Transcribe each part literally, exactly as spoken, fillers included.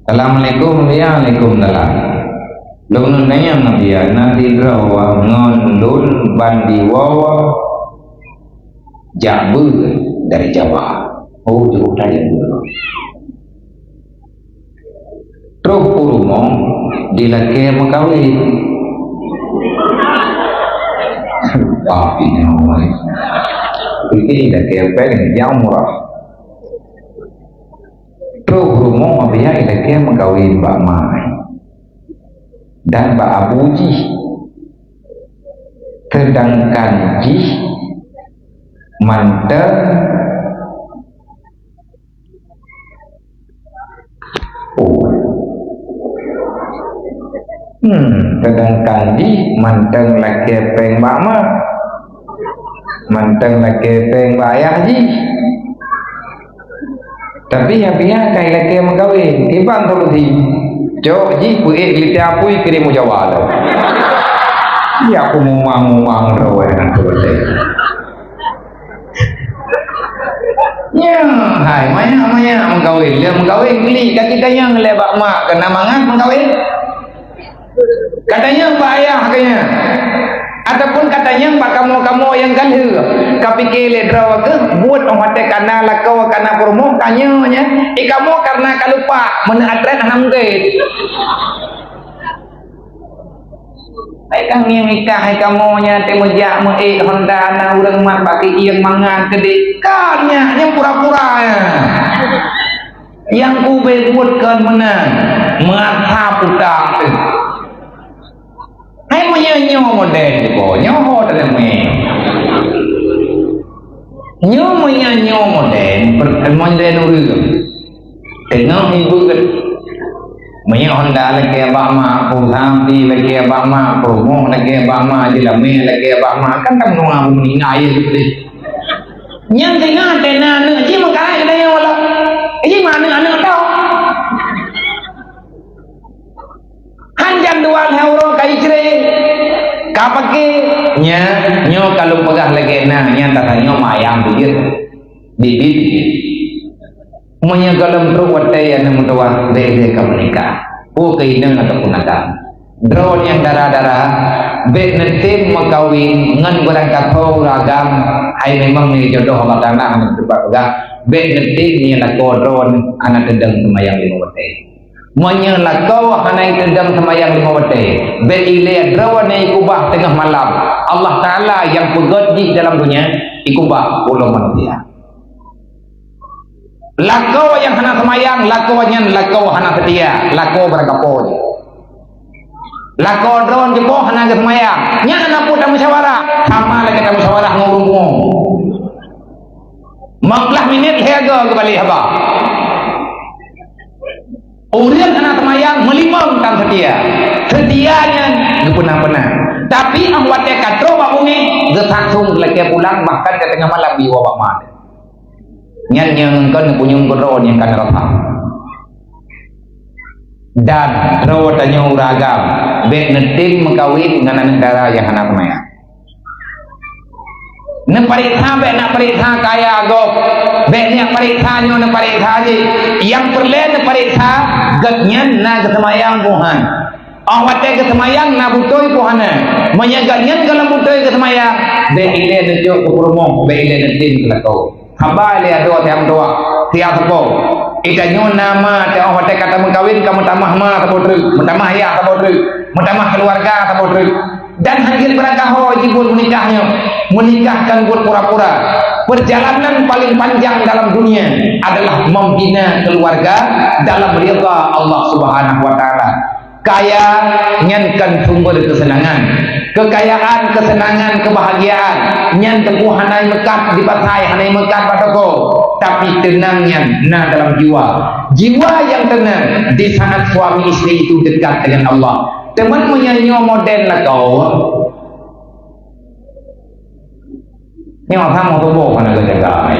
Assalamualaikum, ya, waalaikumsalam. Lôn neutanyong, Nabi, na sidroe ngon lôn ban diwoe jak beuet dari Jawa. Oh, jauh dari Jawa. Troh u rumoh, jilakée meukawen. Tapi nyoe, ini jilakée péng nyang murah. Troh u rumoh, Nabi, jilakée meukawen bak ma dan bak abu jih. Seudangkan jih mantong, oh. Hmm, seudangkan jih mantong lakée péng bak ma, mantong lakée péng bak ayah jih. Tapi, Nabi, ka ilakée meukawen, kiban solusi. Cok jih peuék lité apui kirém u Jawa lom. Ya, aku mumang-mumang droe nyan tu beutôi. Nyan, hai, manyak-manyak meukawen. Lé meukawen klik, ka jitanyong lé bak mak, keuneuk mangat meukawen. Katanyong bak ayah, katanyong. Ataupun katanyong bak kamoe-kamoe nyang ka lheueh. Kapike lé droe keuh, buet 'oh watée kana lakoe, kana peurumoh, tanyoe nyan. Eh, kamoe kareuna ka lupa, meuneuk atret hana mungken. Hai kang nyang nikah, hai kamoe nyan, teumeujak meuék Honda, na ureuëng mat bak keuieng mangat keudéh. Ka nyan, nyang pura-pura nyan. Nyang kubé buet kon meunan, meuasab utak teuh. Hai meunyoe nyoe model ko, nyoe ho dalam mé. Nyoe meunyoe nyoe model, per-, model ureuëng. Teungoh ibu kan. Meunyoe Honda lagée bak mak, perusahaan lagée bak mak, perumoh lagée bak mak, jeulamé lagée bak mak, kan tak menua meuninggai teuh. Nyang singoh tena aneuk jih meukarat geutanyoe lom. Jih meuaneuk-aneuk tau. Han jam dua lhée uroe ka icre, ka pake, nya, nyoe ka lôn peugah lagée na, nyang tatanyoe mayang bibit. Bibit. Meunyoe gohlom trok watée aneuk meutuwah, bék lé ka meunikah. Peue keu inong ataupun agam. Droe nyang dara-dara, bék neutem meukawen ngon beurangkasoe ureuëng agam, hai memang nyoe jodoh Allah Taala ngon teupat peugah, bék neutem nyoe lakoe droe hana teudong seumayang lima watée. Meunyoe lakoe hana teudong seumayang lima watée, bék ilée droe nyoe ikubah teungoh malam. Allah Taala nyang peugét jih dalam donya, ikubah ulôn manusia. Lakoe nyang hana seumayang, lakoe nyan lakoe hana seutia, lakoe beurangkasoe. Lakoe droe jih boh hana geuseumayang. Nyan hana peue tamusyawarah, sama lagée tamusyawarah ngon ureuëng pungo. Lima belas minit lhée go geubalek haba. Ureuëng hana seumayang meulimong tan seutia. Seutia nyan geupeuna-peuna. Tapi 'oh watée ka trok bak beungéh, geusaksong geulakée pulang, bahkan ka teungoh malam jiwoe bak ma. Nyan nyang kon punyueng keudroe nyang ka neurasa. Dan droe tanyoe ureuëng agam, bék neutem meukawen ngon aneuk dara nyang hana seumayang. Neupareksa bék na pareksa kaya gob, bék na pareksa nyoe neupareksa jih. Nyang peureulée neupareksa, gobnyan na geuseumayang peue han. 'Oh watée geuseumayang na beutôi peue hana. Meunyoe gobnyan gohlom beutôi geuseumayang, bék ilée neujok keu peurumoh, bék ilée neutem keu lakoe. Haba lé adoe siat meutuwah, siat seupôt. Ita nyoe nama teuh 'oh watée ka tameukawen ka meutamah ma saboh treuk, meutamah yah saboh treuk, meutamah keuluwarga saboh treuk. Dan han jeuet beurangkasoe jibuet meunikah nyoe. Meunikah kon buet pura-pura. Perjalanan paling panjang dalam dunia adalah membina keluarga dalam ridha Allah Subhanahu wa Taala. Kaya nyan kon sumber keuseunangan. Keukayaan, keuseunangan, keubahagiaan nyan teungku hana meukat di pasai, hana meukat bak toko. Tapi teunang nyan na dalam jiwa. Jiwa nyang teunang di saat suami istri itu dekat dengan Allah. Teuma meunyoe nyoe model lakoe, nyoe sama tuboh hana geujaga hai.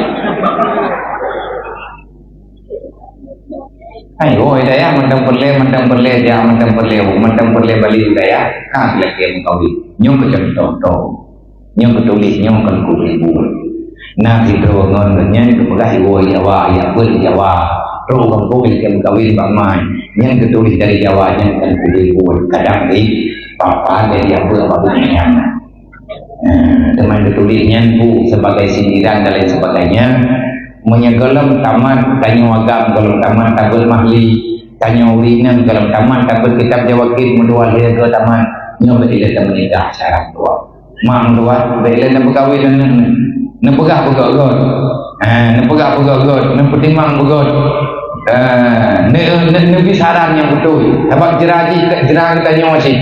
Hai, oh, hidayah mantong peureulée, mantong peureulée jak, mantong peureulée, mantong peureulée balik hidayah. Ha, lagée meukawen. Nyoe keu contoh-contoh. Nyoe keu tuléh, nyoe kon keu ibu. Na sidroe ngon nyan geupeugah iwoe Jawa, ya beuet Jawa. Roh gampông lagée meukawen bak mai. Nyang geutuléh dari Jawa nyan kan geutuléh buet kadang di papa dari apa baru nyan. Nah, teman geutuléh nyan bu sebagai sindiran dan lain sebagainya. Meunyoe gohlom tamat tanyoe agam, gohlom tamat tabeuet mahli, tanyoe ureueng inong gohlom tamat tabeuet kitab jawakit meudua lhèe goe tamat, nyoe beuet ilèe tameunikah syarat dua. Mak meutuah, bèk lé neupeugawé aneuk nyan. Neupeugah peugöt-göt. Ha, neupeugah peugöt-göt, neupeutimang peugöt. Ha, ne-, ne-, neubi saran nyang beutôi. Sabab jira jih, jira geutanyoe cit.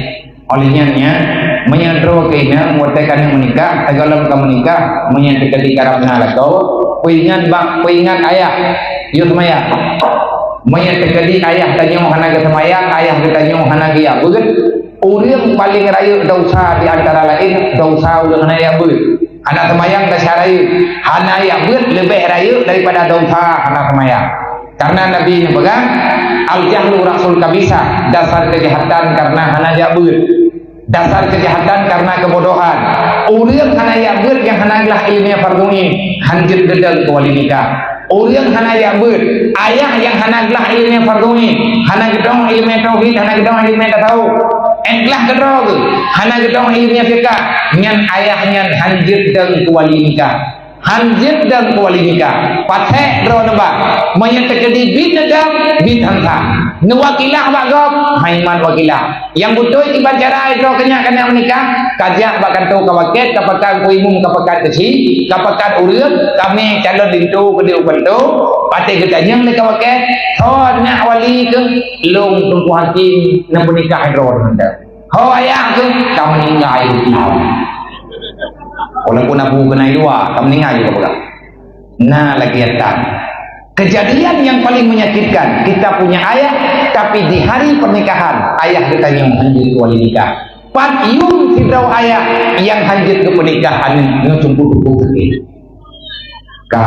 Oleh nyan nyan, meunyoe droe keuh inong, watèe ka meunikah, teugohlom ka meunikah, meunyoe teukeudi karab na lakoe, peuingat bak, peuingat ayah, yôh seumayang. Meunyoe teukeudi ayah tanyoe hana geuseumayang, ayah geutanyoe hana geujak beuet, ureueng paleng rayeuk desya di antara laén desya ureueng hana jak beuet. Hana seumayang desya rayeuk, hana jak beuet leubeh rayeuk daripada desya hana seumayang. Karena Nabi neupeugah, "Al-jahlu ra'sul khabithah," dasar keujahatan karena hana jak beuet. Dasar keujahatan karena keubodohan. Ureueng hana jak beuet nyang hana glah ileumèe fardhu ain, hanjeuet geudong keu wali nikah. Ureueng hana jak beuet, ayah nyang hana glah ileumèe fardhu ain, hana geudong ileumèe tauhid, hana geudong ileumèe tasawuf. Èn glah keudroe geuh, hana geudong ileumèe fikah, nyan ayah nyan hanjeuet dong keu wali nikah. Hanjeuet dong keu wali nikah. Pathèk droe neuba. Meunyoe teukeudi bit neudong, bit han sah. Neuwakilah bak gob, han iman wakilah. Nyang beutôi kiban cara droe keu nyak keuneuk meunikah, ka jak bak kantô ka wakét, ka pakat keu imum, ka pakat keu si, ka pakat ureueng, ka mè calon linto keudéh u kantô, watèe geutanyong lé ka wakét, "Soe nyak wali keuh?" "Lôn Teungku Hakim, neupeunikah droe nyoe." "Ho ayah keuh?" "Ka meuninggai." Walaupun abu keunan dua, ka meuninggai juga peugah. Nah, lagi datang. Kejadian yang paling menyakitkan, kita punya ayah, tapi di hari pernikahan, ayah geutanyoe hanjeuet keu wali nikah. Pat yum sidroe ayah nyang hanjeuet geupeunikah aneuk nyoe sungguh-sungguh sakét. Ka,